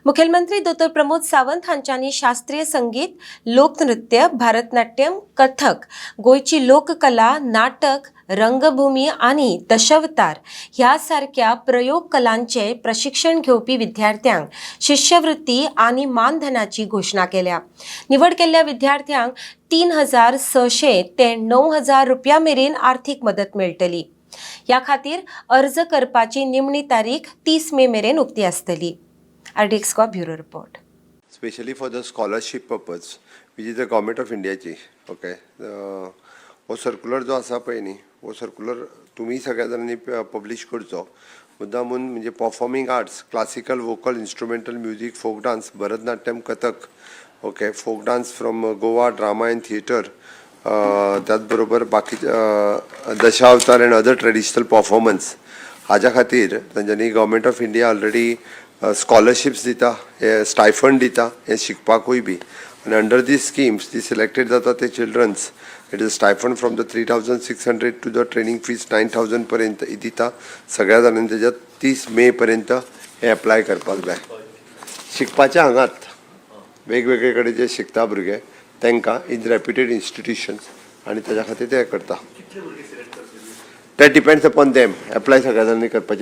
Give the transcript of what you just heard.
मुखेलमंत्री दोतोर प्रमोद सावंत हांच्यांनी शास्त्रीय संगीत, लोकनृत्य, भारतनाट्यम, कथक, गोंयची लोककला, नाटक, रंगभूमी आनी दशावतार ह्या सारक्या प्रयोग कलांचे प्रशिक्षण घेवपी विद्यार्थ्यांक शिश्यवृत्ती आनी मानधनाची घोशणा केल्या. निवड केल्ल्या विद्यार्थ्यांक 3600 ते 9000 रुपया मेरेन आर्थीक मदत मेळटली. ह्या खातीर अर्ज करपाची निमणी तारीख 30 मे मेरेन उक्ती आसतली. RDX Goa, bureau report. Specially for the scholarship purpose, which is the Government of इंडियाची, ओके. हो सर्कुलर जो आसा पळय न्ही, हो सर्कुलर तुमी सगळ्या जाणांनी पब्लीश करचो मुद्दामून. म्हणजे performing arts, classical, vocal, instrumental music, folk dance, Bharatanatyam, Kathak, okay, folk dance from Goa, drama and theatre, त्याच बरोबर बाकी Dashavatar and other traditional performance, हाज्या खातीर तांच्यांनी Government of India already scholarships दिता, हे स्टायफंड दिता हे शिकपाकूय बी. आनी अंडर दी स्किम्स ती सिलेक्टेड जाता ते childrens, it is stipend from the 3600 to the training fees 9000 पर्यंत दिता. सगळ्या जाणांनी तेज्यात 30 मे पर्यंत हे एप्लाय करपाक जाय. शिकपाचे हांगात वेगवेगळे कडेन जे शिकता भुरगे तांकां इन रेप्युटेड इन्स्टिट्युशन्स आनी ताज्या खातीर ते करता. That depends upon them. Apply सगळ्या जाणांनी करपाची.